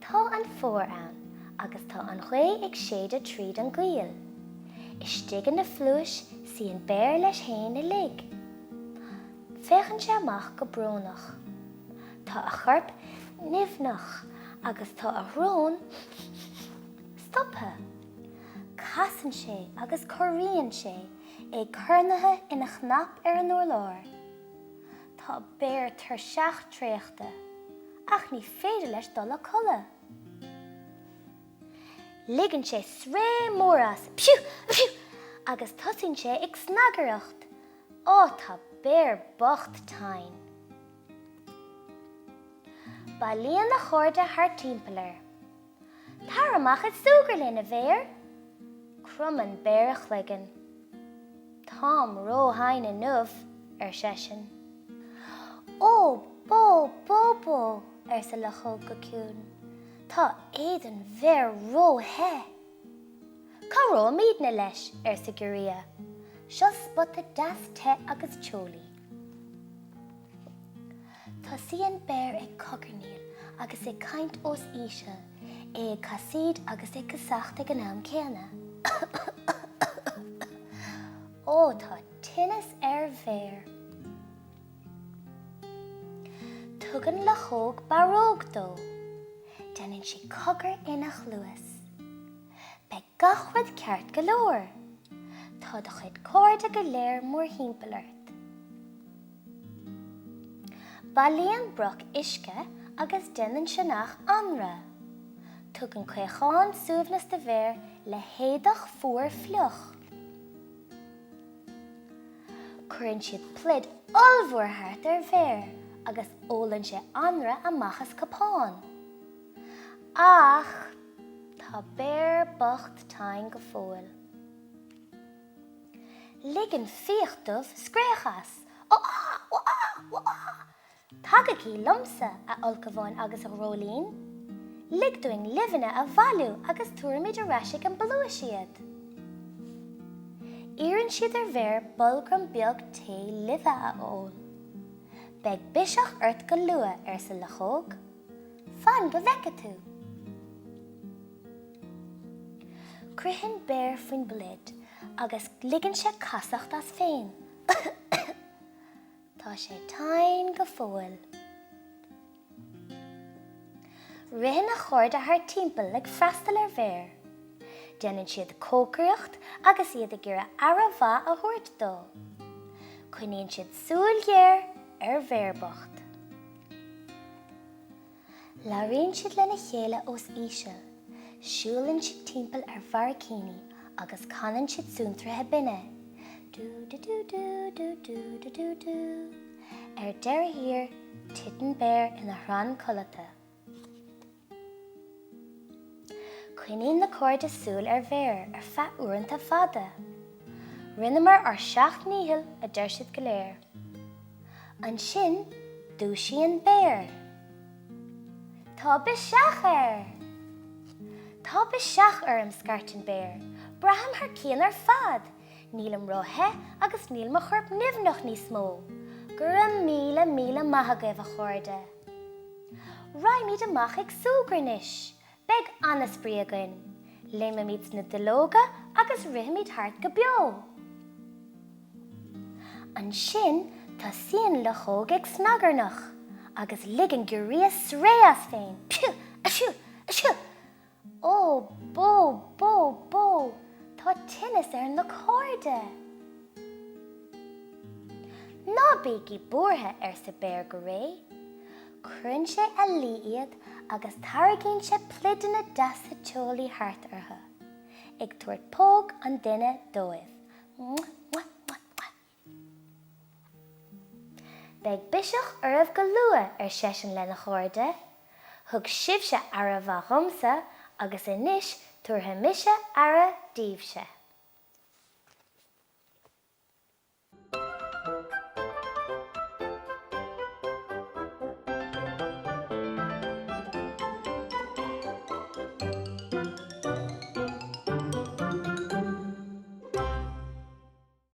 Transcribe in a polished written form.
Tá an fómhar ann agus tá an ghaoth ag séideadh tríd an gcoill. Istigh ina phluais suíonn Béar leis féin uilig. Féachann sé amach go brónach. Tá a chorp nimhneach agus tá a shrón stoptha. Casann sé agus corraíonn sé, é cornaithe ina chnap ar an urlár. Tá Béar tuirseach traochta, ach ní féidir leis dul a codladh. Ligeann sé sraoth mór as, psiú! Psiú! agus tosaíonn sé ag snagaireacht. Ó, tá Béar bocht tinn. Bailíonn a chairde thart timpeall air. Tar amach ag súgradh linn, a Bhéir! Cromann Béar a chloigeann. Táim ró-thinn inniu, ar seisean. Ó, bó, bó, bó, arsa Luchóg go ciúin. Tá éadan Bhéir ró-the. Cabhróimidne leis, arsa Giorria. Seo spota deas te agus teolaí. Tosaíonn Béar ag cogarnaíl agus ag caint os íseal, é ag casaoid agus ag casacht ag an am céanna. Ó, tá tinneas ar Bhéar. Tugann Luchóg barróg dó. Déanann sí cogar ina chluas. Beidh gach rud ceart go leor. Tá do chuid cairde go léir mórthimpeall ort. Bailíonn Broc uisce agus déanann Sionnach anraith. Tugann Caochán suaimhneas do Bhéar le héadach fuar fliuch. Cuireann siad pluid ollmhór thart ar Bhéar agus ólann sé anraith amach as cupán. Ach tá Béar bocht tinn go fóill. Ligeann Fiach Dubh scréach as, Ó-á! Ó-á! Ó-á! Tagaigí liomsa, a ulchabháin agus a dhreoilín. Lig dúinn luibheanna a bhailiú agus tabharfaimid ar ais ag an bpluais iad. Iarrann siad ar Bhéar bolgam beag tae luibhe a ól. Beidh biseach ort go luath, arsa Luchóg. Fan go bhfeice tú! Croitheann Béar faoin bpluid agus ligeann sé casacht as féin. Tá sé tinn go fóill. Ritheann a chairde thart timpeall ag freastal ar Bhéar. Déanann siad cócaireacht agus iad ag iarraidh aire mhaith a thabhairt dó. Coinníonn siad súil ghéar ar Bhéar bocht. Labhraíonn siad lena chéile os íseal, siúlann siad timpeall ar bharraicíní agus canann siad suantraithe binne, dú du dú dú dú dú du dú dú. Ar deireadh thiar, titeann Béar ina thrann codlata. Coinníonn na cairde súil ar Bhéar ar feadh uaireanta fada. Rinneamar ár seacht ndícheall, a deir siad go léir. Ansin, dúisíonn Béar. Tá biseach air! Tá biseach orm, scairteann Béar. Braithim thar cionn ar fad! Nílim ró-the agus níl mo chorp nimhneach níos mó. Go raibh míle, míle maith agaibh, a chairde! Raghaimid amach ag súgradh anois! Beidh an-spraoi againn! Léimfimid sna duilleoga agus rithfimid thart go beo! Ansin tosaíonn Luchóg ag snagarnach agus ligeann Giorria sraoth as féin, Psiú! Aisiú! Aisiú! Ó, bó, bó, bó! Tá tinneas ar na cairde! Ná bígí buartha, arsa Béar go réidh. Cuireann sé a luí iad agus tarraingíonn sé pluideanna deasa teolaí thart orthu, ag tabhairt póg an duine dóibh. Mwah, mwah, mwah, mwah. Beidh biseach oraibh go luath, ar seisean lena chairde. Thug sibhse aire mhaith dhomsa agus anois tabharfaidh mise aire daoibhse.